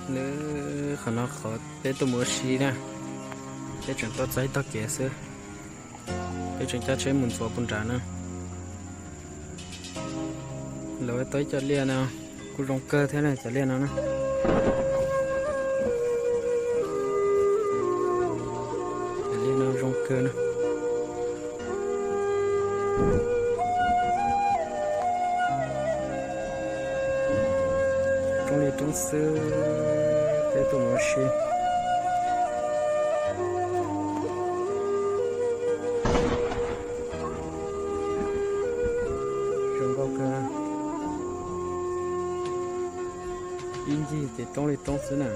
Lawv qhov no qhov peb tuaj mus ua si na, peb tseem tuaj txog ib tog kev xwb, peb tseem coj tsheb mus ntxuav puag nrad na. Lawv tau ib co liaj no kuj zoo kawg thiab na, cov liaj no na. Cov liaj no zoo kawg na. Roob li roob xwb, peb tuaj mus ua si. Zoo nkauj kawg. Ib ncig ces roob li roob xwb na.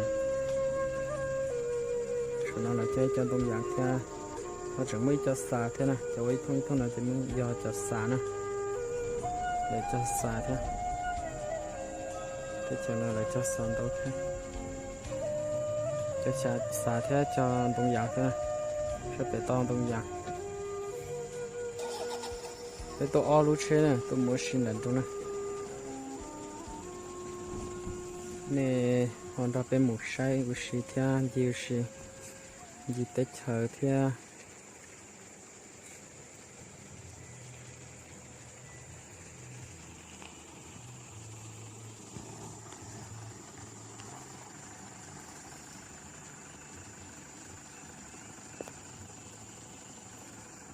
Saum no lawv cog ib co ntoo yas thiab, ho tseem muaj ib co xas thiab na. Cov ua ib thooj ib thooj no ces yog cov xas na, lawv cog xas thiab. Teb chaws no lawv cog xas ntau thiab, cog xas thiab cog ntoo yas thiab na. Sab pem tau ntoo yas. Peb tuaj ob lub tsheb na, tuaj mus ua si ntawm nroog na. Nej ho nrog peb mus saib ua si thiab ncig ua si, ncig teb chaws thiab.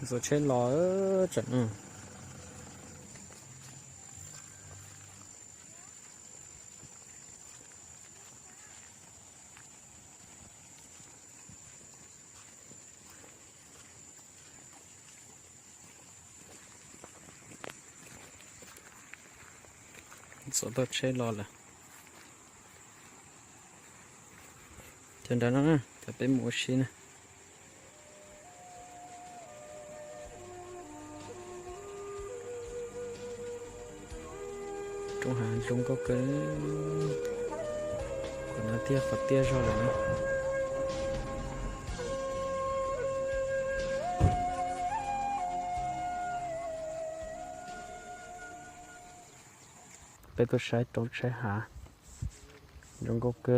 Txaus tsheb los tseem. Txaus tau tsheb los lawm. Cov nrad no, cov peb mus ua si na. Roob hav zoo nkauj kawg. Qhov no tiaj qhov tiaj zog lawm na. Peb tuaj saib roob saib hav, zoo nkauj kawg.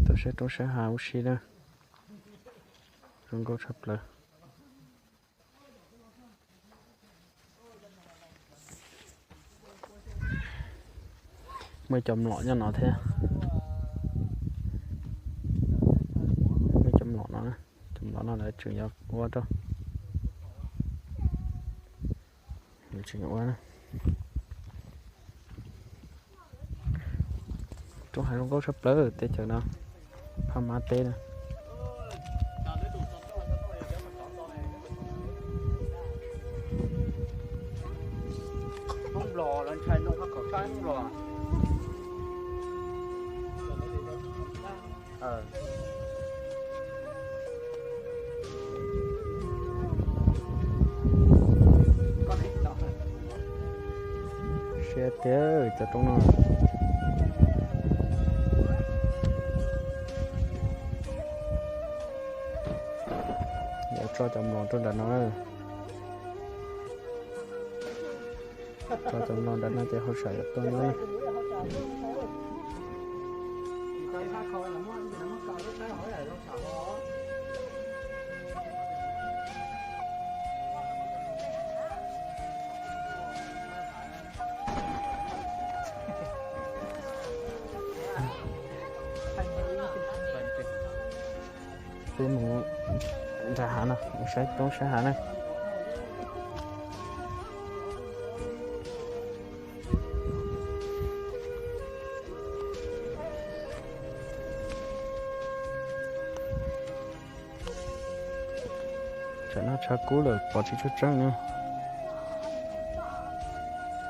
Tuaj saib roob saib hav ua si na, zoo nkauj tshaj plaws. Muaj cov mlom nyob no thiab. Muaj cov mlom no, cov mlom no lawv tseem yuav ua rau, tseem yuav ua. Roob hav zoo nkauj tshaj plaws teb chaws no, Phaj Mab teb na. Siab tiag cov roob no. Yuav tso cov mlom rau nram no. Tso cov mlom nram no ces hauj sam yuav tuaj nyob. Peb mus nram hav no, mus saib roob saib hav na. Tsam no tshav kub lawm pom tsis tshua tseeb na.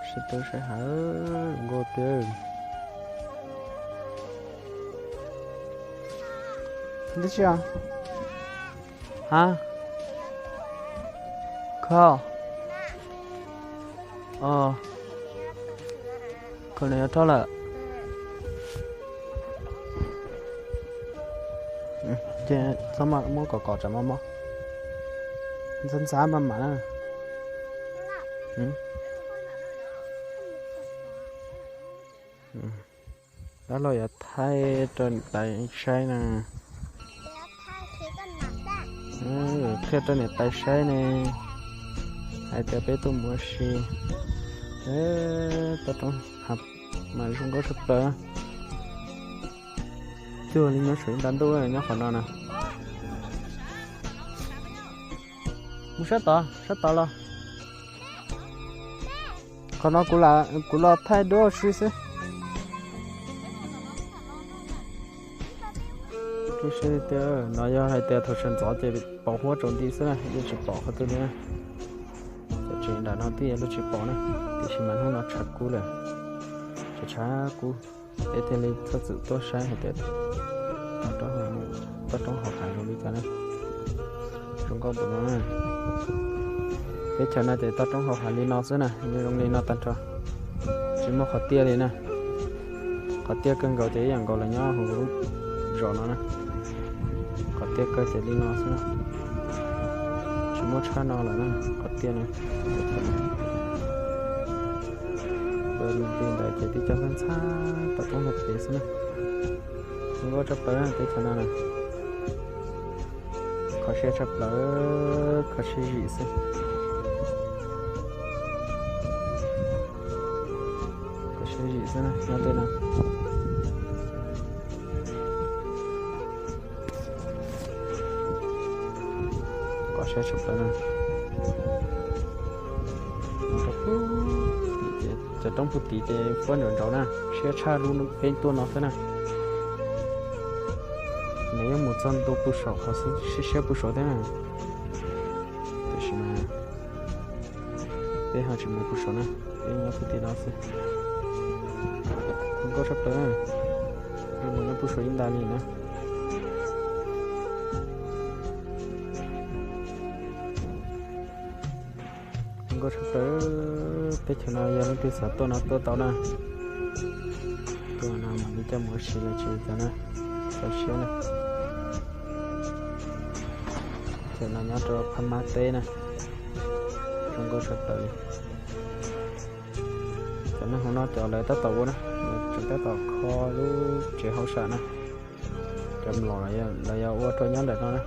Saib roob saib hav zoo nkauj tiag. Ntib tsi os? Ha? Kho. Kho nws yuav rau lawm. Ces txhob muab kom kom tsam maj maj. Ntxhab ntxhab maj mam na. Dab laug yuav thaij rau niam tais saib na. Qhia rau niam tais saib ne, hais tias peb tuaj mus ua si. Toj roob mas zoo nkauj tshaj plaws. Cuag li nyob saum ib nta ntuj nyob qhov no na. Mus sab tod, sab tod los. Qhov no kuv los thaij duab ua si xwb. Ua si tiag, no yog hais tias thaum sawv ntxov ces pom huab tsaus nti xwb na, yeej tsis pom qhov twg li na. Cov tsev nram no twb yog lub tsis pom na, tiam sis mas hnub no tshav kub lawm, tshav tshav kub, peb thiaj li txhob txwm tuaj saib hais tias toj roob hauv hav zoo li cas na. Zoo nkauj npaum no na. Teb chaws no ces toj roob hauv hav li no xwb na, zoo li no tag nrho, tsis muaj qhov tiaj li na. Qhov tiaj kawg nkaus ces ib yam nkaus los nyob hauv lub zos no na. Qhov tiaj kawg ces li no xwb na, tsis muaj tshaj no lawm na, qhov tiaj no. Li ntawd ces tib co ntxhab ntxhab tom roob hauv pes xwb na. Zoo nkauj tshaj plaws teb chaws no na. Kho siab tshaj plaws, kho siab zim xwb. Kho siab zim xwb na, nyob tej no. Kho siab tshaj plaws na. Cov roob puag tim ces fuab nraum nraud na, siab tshaj lub peb tuaj no xwb na. Nws yeej mus txog ntua puag saum qhov siab siab puag saud thiab na. Tiam sis mas peb ho tsis mus puag saud na, peb nyob puag tim no xwb. Zoo nkauj tshaj plaws na, zoo nkaus nyob puag saud ib nta li na. Zoo nkauj tshaj plaws, teb chaws no yog leej twg xav tuaj no tuaj tau na. Tuaj no mas li coj mus ua si los tsis cas na, txaus siab na. Teb chaws no nyob rau Phab Mab teb na, zoo nkauj tshaj plaws li. Cov neeg hauv no cov lawv tab tom ua na, lawv tseem tab tom kho lub tsev hauj sam na. Cov mlom lawv yog ua rau nyob ntawm no na.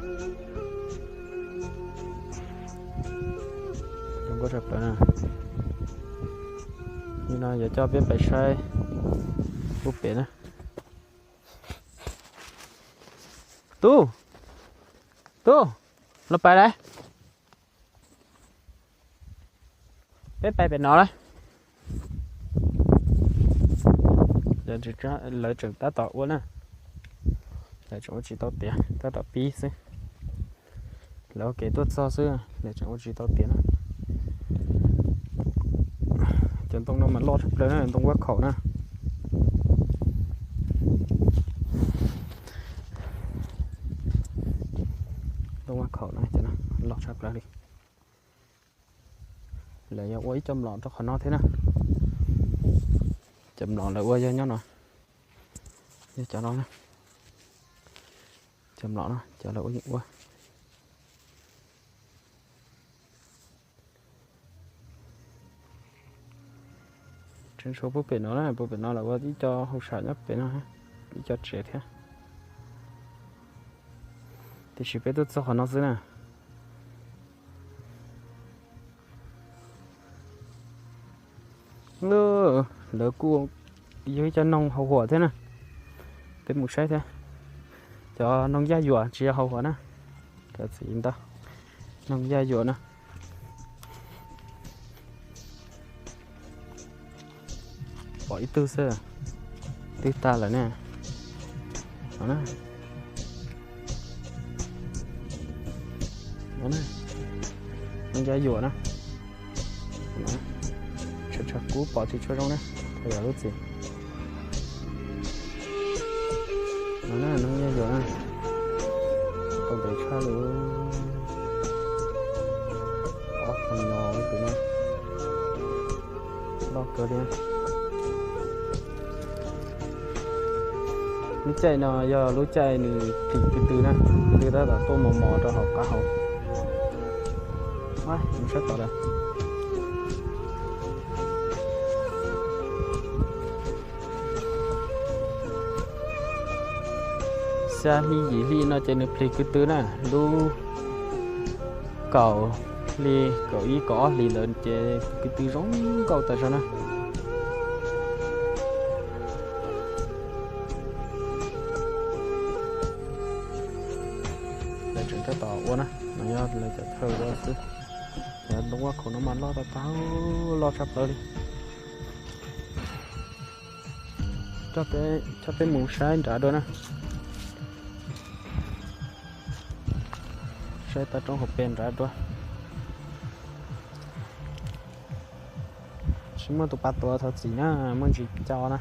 Zoo nkauj tshaj plaws na. Nim no yuav coj peb pais saib puag pem na. Tub, tub, los pais lawm. Peb pais pem no lawm. Lawv tseem tab tom ua na. Lawv tseem ua tsis tau tiav, tab tom pib xwb. Lawv ua kev tuaj txog xwb, lawv tseem ua tsis tau tiav na. Cov ntoo no mas loj tshaj plaws na, ntoo vaj khaum na. Ntoo vaj khaum na, cov no loj tshaj plaws li. Lawv yog ua ib co mlom rau qhov no thiab na. Cov mlom lawv ua yog nyob no, yog cov no na. Cov mlom no cov lawv ua yeej ua. Tseem tshuav puag pem no na, puag pem no lawv ua ib co hauj sam nyob pem no, ib co tsev thiab. Tiam sis peb tuaj txog qhov no xwb na. Lawv kuj yog ib co noog hau huam thiab na. Peb mus saib thiab. Cov noog yaj yuam tsis yog hau huam na. Cov txiv ntawd noog yaj yuam na. Pom ib tug xwb, twb tag lawm ne. No na, no na, noog yaj yuam na. Tshav tshav kub pom tsis tshua zoo na, thaum yog lub txim. No na, noog yaj yuam na, tau ntev tshaj li. Ob xyoo no tus no loj kawg li. Lub caij no yog lub caij nws thim ko tw na, ko tw tab tom tuaj mos mos rau hauv qab hauv. Mus sab tod lawm. Rau hli yim hli no ces nws plig ko tw na, lub kaum hli kaum ib kaum ob hlis ntawd ces ko tw zoo nkauj tas zog na. Lawv tseem tab tom ua na, no yog lawv cov chaw ua xwb. Cov lub ua khaum no mas loj tag tag, loj tshaj plaws li. Coj peb mus saib nrad dua na. Saib toj roob hauv pes nrad dua. Tsis muaj tus pas tuav thov txim na, muaj ntsis co na.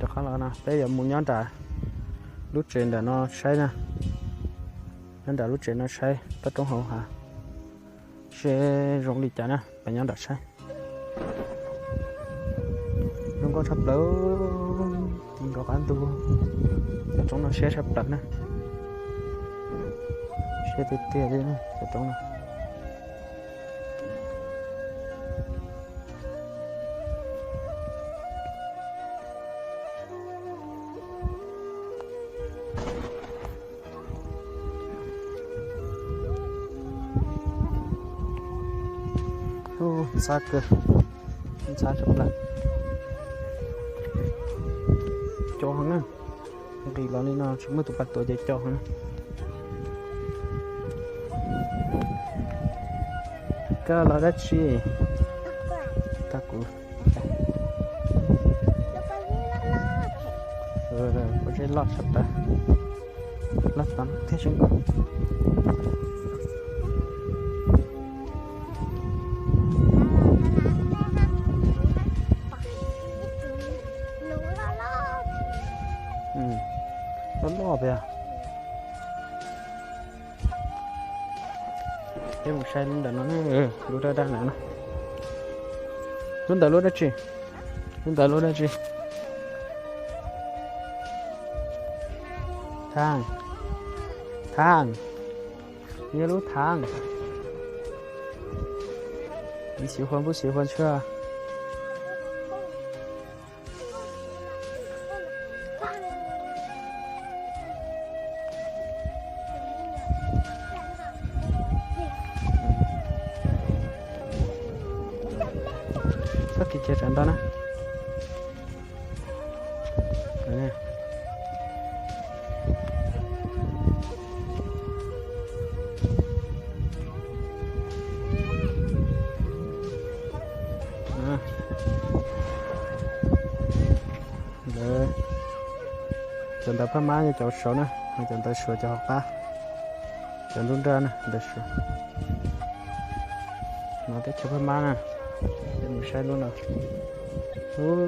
Rov qab los no peb yuav mus nyob nram lub tsev ntawm no saib na. Nyob nram lub tsev no saib toj roob hauv hav seb zoo li cas na, peb nyob nram saib. Zoo nkauj tshaj plaws, ti nrov qab ntug, cov roob no siab tshaj plaws na. Siab tiag tiag li cov roob no. Ntxhab kawg, ntxhab tshaj plaws. Co heev na, nqis los li no tsis muaj tus pas tuav ces co heev na. Koj los dab tsi? Tag kuv. Pob zeb loj tshaj plaws, loj tod thiab seb nkaus. Loj loj tiag. Peb mus saib lub ntawm no, lub daj daj ntawm no. Lub ntawd lub dab tsi? Lub ntawd lub dab tsi? Thaj, thaj, yog lub thaj. Nws xyiv huas npub xyiv huas ntshuaj. Txhob kiv kiag tsam ntau na. Lawv cov ntawv Phab Mab yog cov saud na, cov ntawv Suav cov hauv qab, cov nruab nrab na ntawv Suav. No teb chaws Phab Mab na, peb mus saib lub no. Ub,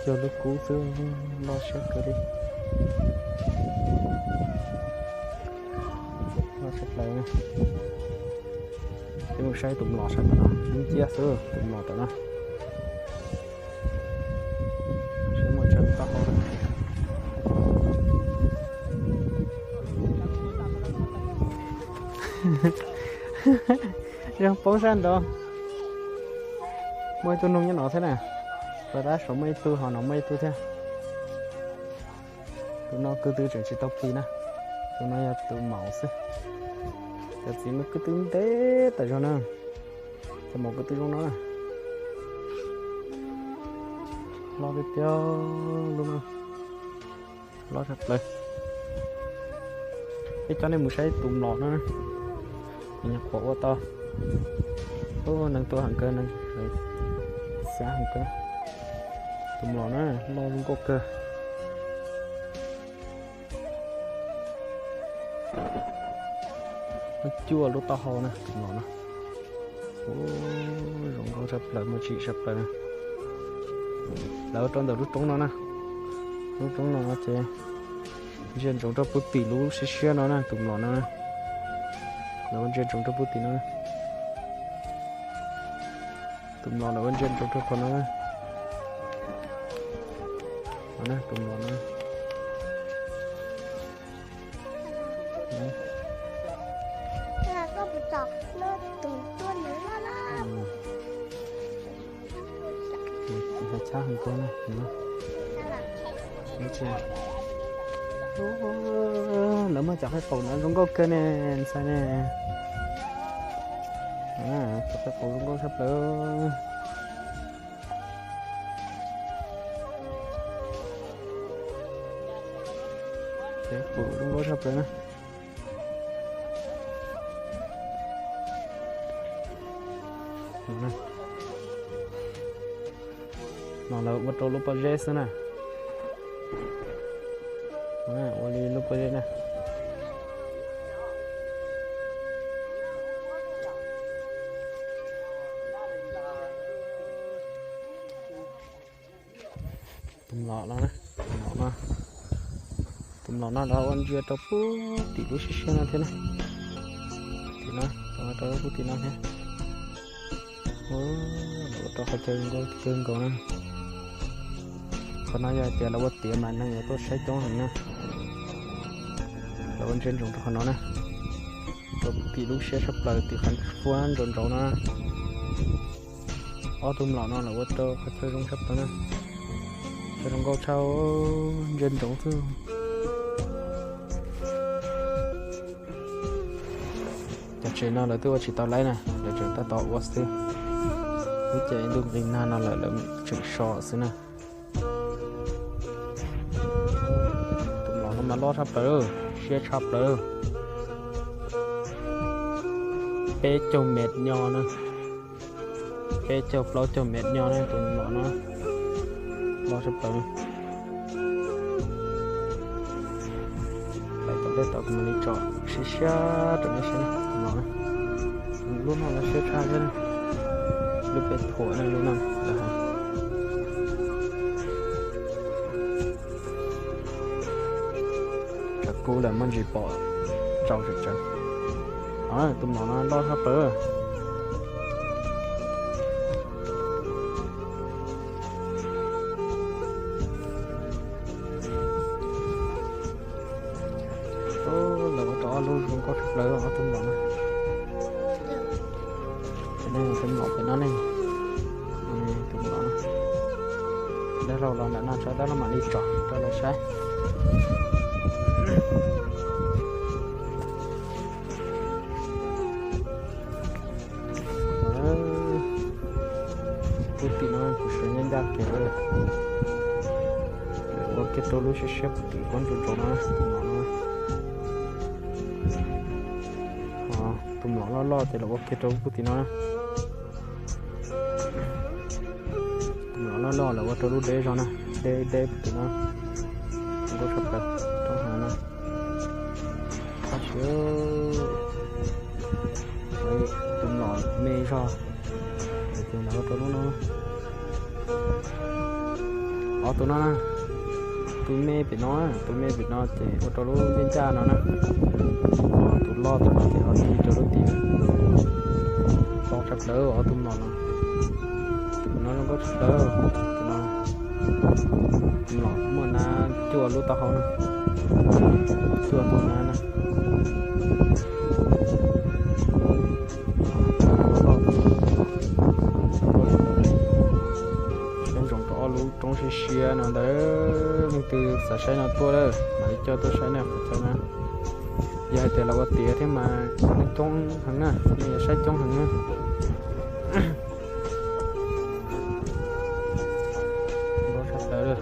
cuag lub kub xwb, loj siab kawg li. Loj tshaj plaws na. Peb mus saib tus mlom sab tom no, nciab xwb tus mlom tom no. Saib muaj tsav taub hau. Zoo poob sab nraud. Muaj ib tug noog nyob no thiab na. Pem tab saum muaj ib tug, ho no muaj ib tug thiab. Tus no ko tw tseem tsis tau plig na. Tus no yog tus maum xwb. Cov txiv no ko tw ntev tas zog na. Cov maum ko tw zoo no na. Loj tiag tiag lub no. Loj tshaj plaws. Peb coj nej mus saib tus mlom no na. Nws nyuam qhuav ua tau. Ub, neeg tuaj heev kawg, neeg xav heev kawg. Tus mlom na, loj zoo nkauj kawg. Muaj cuaj lub taub hau na, tus mlom no. Ub, zoo nkauj tshaj plaws, muaj tsim tshaj plaws na. Lawv ua rau ntawm lub roob no na. Lub roob no ces Ntsia ntsoov rau puag tim lub siab siab no na, tus mlom no na. Lawv ua ntsia ntsoov rau puag tim no. Tus mlom lawv ua ntsia ntsoov rau qhov no na. Tus mlom no. Txhob chab heev kawg na. Lawv muaj cov qaib qus no zoo nkauj kawg ne, ntxhais ne. Cov qaib qus zoo nkauj tshaj plaws. Qaib qus zoo nkauj tshaj plaws na. No lawv ua rau lub pob zeb xwb na. Ua li lub pob zeb na. Tus mlom no, tus mlom no lawv ua ntsia rau puag tim lub siab siab no thiab na. Tim no, rau puag tim no thiab. Lawv ua rau qhov chaw zoo nkauj kawg nkaus na. Qhov no yog hais tias lawv ua tiav mas neeg yuav tuaj saib coob heev na. Lawv ua ntsia ntsoov rau qhov no na, rau puag tim lub siab tshaj plaws tim qhov fuab ntsauv ntsauv no. Ob tug mlom no lawv ua rau qhov chaw zoo tshaj plaws na. Qhov chaw zoo nkauj tshaj, ntsia ntsoov xwb. Cov tsev no lawv twb ua tsis tau laib na, lawv tseem tab tom ua xwb. Lub caij ntuj nqis nag no lawm lawv tseem so xwb na. Tus mlom no mas loj tshaj plaws, siab tshaj plaws. Peb caug mev nyo na, peb caug plaub caug mev nyo na tus mlom no, loj tshaj plaws. Pais tom ntej tod kuv mam li tso siab siab rau nej saib tus mlom na. Lub no lawv siab tshaj thiab, lub peb thuam na lub no lawv hais. Tshav kub lawm muaj ntsis pom tsaus tsawv tsawv. Tus mlom no loj tshaj plaws. Lawv ua rau ob lub zoo nkauj tshaj plaws ob tug mlom no. Tus mlom pem no ne, tus mlom no. Dab laug los ntawm no tso dab laug mam li tsom rau lawv saib. Puag tim no kuv sawv ncaj ncaj kiag lawm. Lawv ua kiag rau lub siab siab puag tim kob ntsaum ntsaum no, tus mlom no. Tus mlom loj loj ces lawv ua kiag rau puag tim no na. Tus mlom loj loj lawv ua rau lub deb zog na, deb deb puag tim no. Nkauj tshaj plaws, roob hav no. Tab sis tus mlom me zog, ces lawv ua rau lub no. Ob tug no na, tus me pem no, tus me pem no ces ua rau lub ncaj ncaj no na. Tus loj tus no ces ho tig rau lub tim. Loj tshaj plaws ob tug mlom no. Tus no zoo nkauj tshaj plaws, tus no. Tus mlom muaj nab cuaj lub taub hau na, cuaj tug nab na. Saib ntsoov rau ob lub roob siab siab no ntawd, leej twg xav saib no tuaj lawm mam li coj tuaj saib na qhov chaw na. Yog hais tias lawv ua tiav thiab mas neeg coob heev na, nej yuav saib coob heev na. Nkauj tshaj plaws,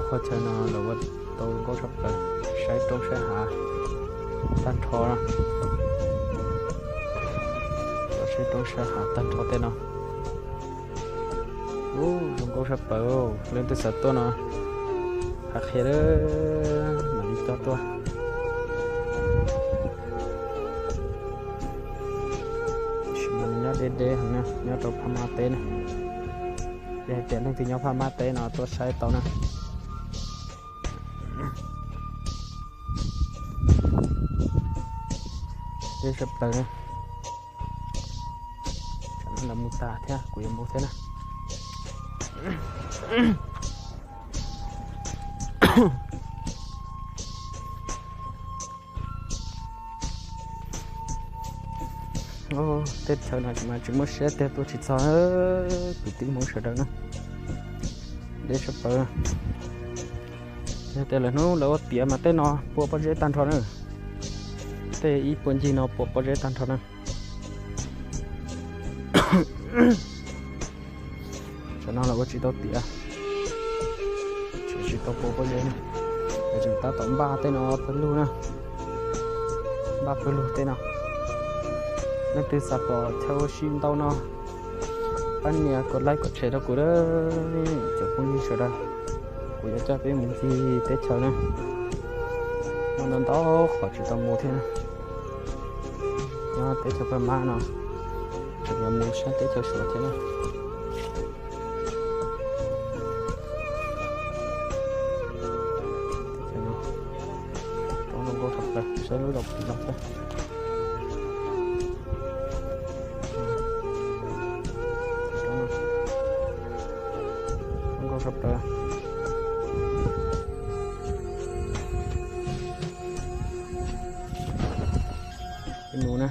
qhov chaw no lawv ua tau nkauj tshaj plaws, saib roob saib hav tag nrho na. Saib roob saib hav tag nrho tej no. Ub, zoo nkauj tshaj plaws, leej twg xav tuaj no hais qhia mam li coj tuaj. Tam sim no nyob deb deb heev na, nyob rau Phaj Mab teb na. Yog hais tias leej twg nyob Phaj Mab teb no tuaj saib tau na. Deb sab plaws na. Tsam no lawv mus tas thiab kuv yuav mus thiab na. Teb chaws no mas tsis muaj siab tiag tuaj tsis txog, kwv tij Hmoob sawv daws na. Deb sab plaws. Yog tias lawv hnub lawv ua tiav mas tej no pua pob zeb tag nrho na. Tej ib puag ncig no pua pob zeb tag nrho na. Tam no lawv ua tsis tau tiav, tsis tsis tau pua pob zeb na. Lawv tseem tab tom npaj tej no pawg lug na. Npaj pawg lug tej no. Leej twg xav pom chaw ua si ntau no, pab nias kom like kom share rau kuv na, cov phooj ywg sawv daws. Kuv yuav coj peb mus ncig teb chaws na. Muaj ntau ntau qhov tsis tau mus thiab na. Nyob teb chaws Phab Mab no, tseem yuav mus saib teb chaws Suav thiab na. Teb chaws no, roob zoo nkauj tshaj plaws, saib lub zaum pim no thiab. Zoo nkauj tshaj plaws. Peb mus na,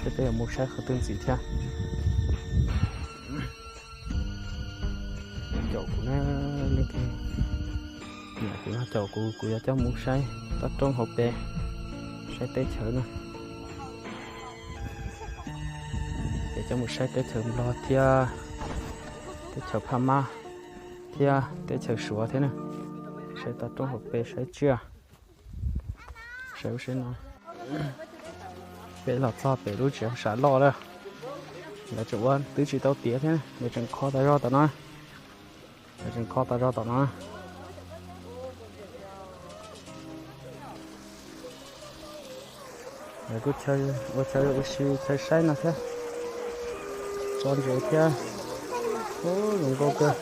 seb peb yuav mus saib qhov twg ntxiv thiab. Caum kuv na, leej twg nyiam kuv no caum kuv, kuv yuav coj mus saib toj roob hauv pes, saib teb chaws na. Yuav coj mus saib teb chaws Nplog thiab teb chaws Phab Mab thiab teb chaws Suav thiab na. Saib toj roob hauv pes saib tsiaj. Saib ua si no. Peb los txog pem lub tsev sam loj lawm. Lawv tseem ua twb tsis tau tiav thiab, lawv tseem kho tas zog tom no. Lawv tseem kho tas zog tom no. Lawv kuj chaw ua chaw ua si chaw saib no thiab. Tso ntses thiab. Ub, zoo nkauj kawg.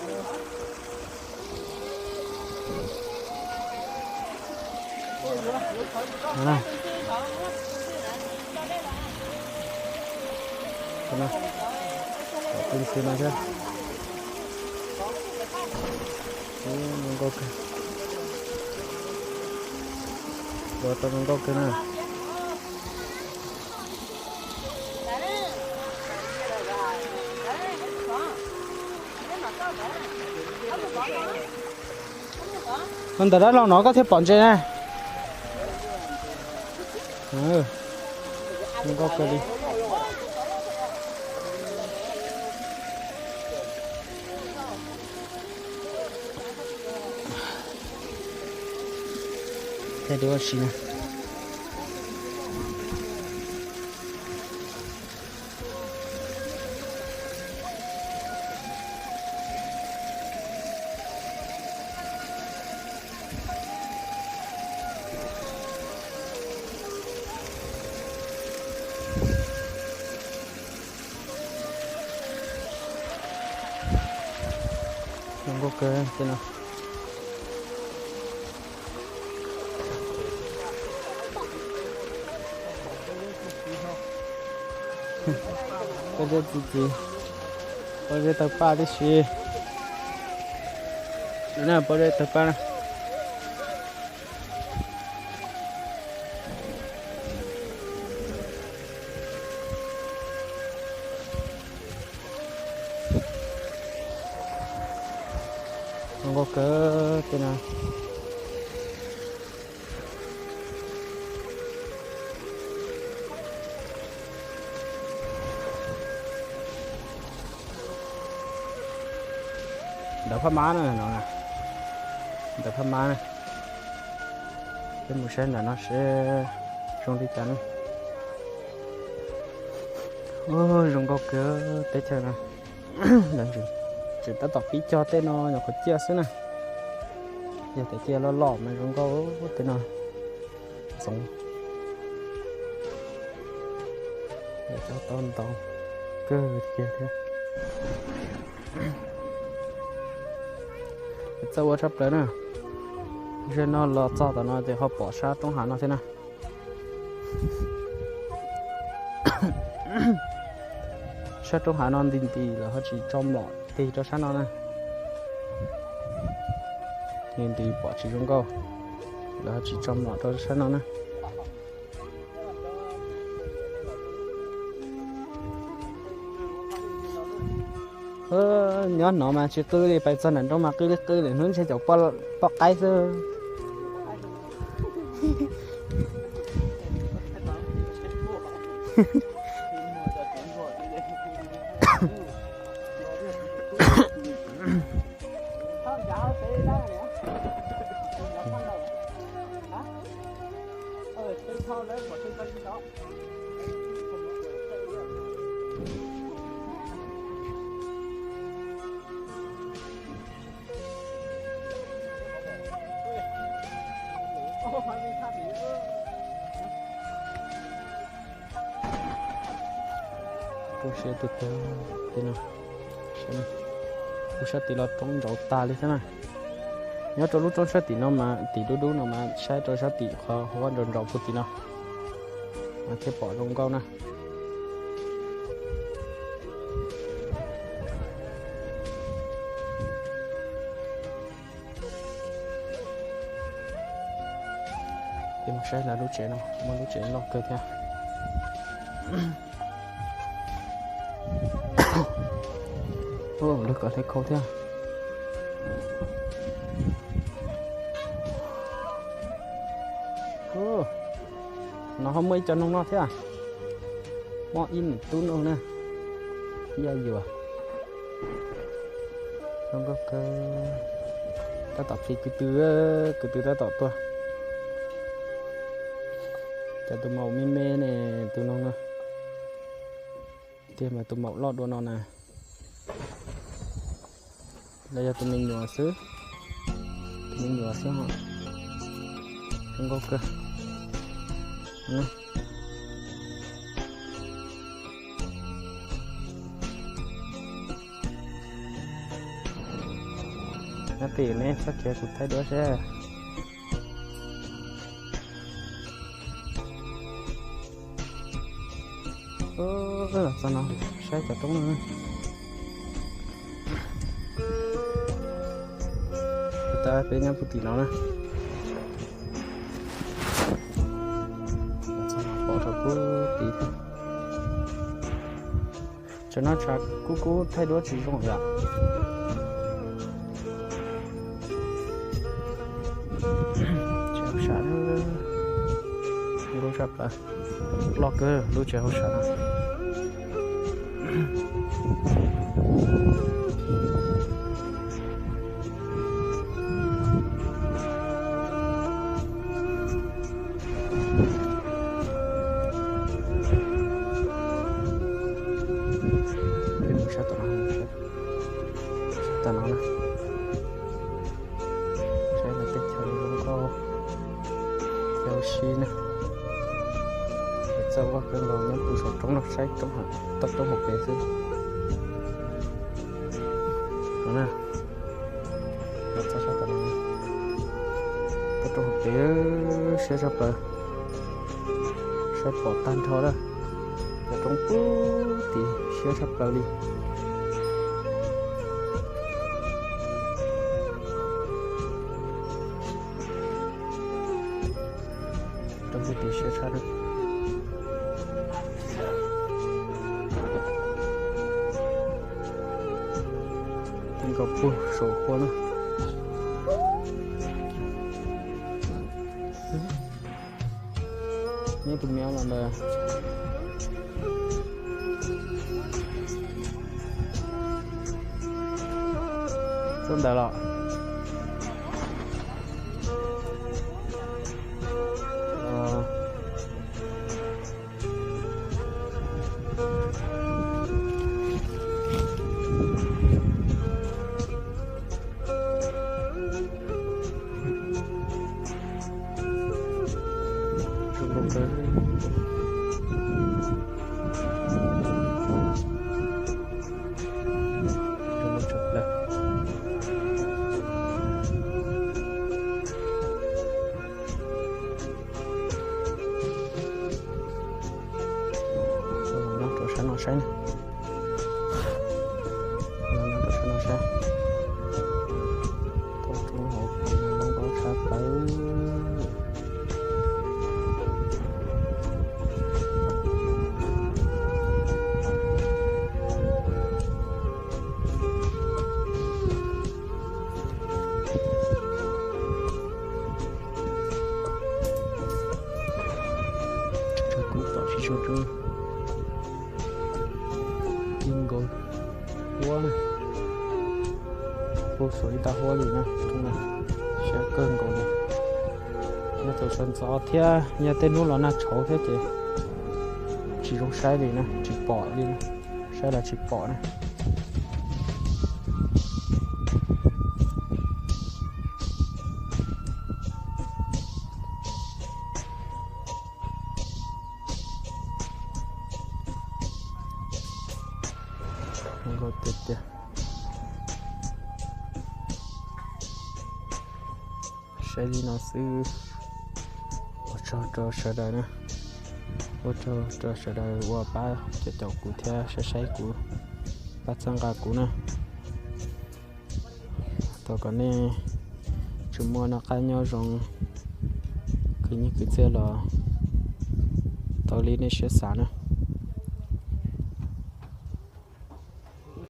Tus no thiab. Ub, zoo nkauj kawg. Ua tau zoo nkauj kawg na. Ntawm dab laug no koj thiaj pom ntses na. Zoo nkauj kawg li. Thiaj li ua si na. Zoo nkauj kawg tej no. Pob zeb txi txiv, pob zeb tawg paj tib si. Pob zeb tawg paj na. Zoo nkauj kawg tej no. Ntawm Phab Mab na no, ntawm Phab Mab na. Peb mus saib ntawm no seb zoo li cas na. Zoo nkauj kawg teb chaws no. Tseem tab tom pib cog tej no nyuam qhuav ciaj xwb na. Yog tias ciaj loj loj mas zoo nkauj tej no. Ntxoov. Cog tau ntau kawg kiag thiab. Txawj ua tshaj plaws na. Ze no los txog tom no ces ho pom sab roob hav no thiab na. Sab roob hav no nti nti lawv ho tsis tso mlom tig rau sab no na. Nti nti pom tsis zoo nkauj, lawv ho tsis tso mlom rau sab no na. Nyob no mas tsis qw li, pais txog nram nroog mas qw li qw li, hnub ntshe cov poj qaib xwb. Roob siab tiag tiag li no. Kuv sab tim los roob ntsauv tag li thiab na. Nyob rau lub roob sab tim no mas, tim dub dub no mas saib rau sab tim qhov huab ntsauv ntsauv puag tim no mas thiaj pom zoo nkauj na. Peb mus saib lawv lub tsev no, muaj lub tsev loj kawg thiab. Lawv kom hle khau thiab. No ho muaj ib co noog no thiab. Muaj ib tub noog na. Yaj yuam. Zoo nkauj kawg. Tab tom plis kwv tw, kwv tw tab tom tuaj. Cov tus maum me me ne, tus noog no. Tiag mas tus maum loj dua no na. Lawv yog tus me nyuam xwb. Tus me nyuam xwb ho zoo nkauj kawg. Nyob tim neb txhob khiav kuv thaij duab seb. Los txog no saib cov roob no. Tab peb nyob puag tim no na. Los txog no pom rau puag tim thiab. Tsam no tshav kub kub thaij duab tsis zoo yom. Tsev hauj sam, lub sab plaws loj kawg lub tsev hauj sam. Peb mus sab tom no, sab tom no na. Saib lawv teb chaws zoo nkauj, yau si na. Txawj vaj kawg nkaus nyob puag saum roob no, saib toj roob hauv pes xwb. No na, txog sab tom no, toj roob hauv pes, siab tshaj plaws. Saib pom tag nrho lawm, cov roob puag tim siab tshaj plaws li. Roob puag tim siab tshaj na. Ti nkaus puag saum qhua na. Neb tus me los ntawd. Txoj ntawd los. Zoo nkauj kawg. Zoo nkauj tshaj plaws. Sawv no saib na. Sawv no saib. Tau tsoom hauv paus zoo nkauj tshaj plaws. Kuv pom tsis tshua tub nkaus huab na. Kuj xuas ib tag huab li na, siab kawg nkaus li. Nyob thaum sawv ntxov thiab nyob tej hnub los nag tshauv thiab ces tsis zoo saib li na, tsis pom li na, saib los tsis pom na. Zoo nkauj tiag tiag. Saib li no xwb. Ua tsaug rau sawv daws na. Ua tsaug rau sawv daws uas pab caum kuv thiab saib saib kuv, pab txhawb nqa kuv na. Thov kom nej tsuas muaj noj qab nyob zoo, khwv nyiaj khwv txiaj los tau li nej siab xav na.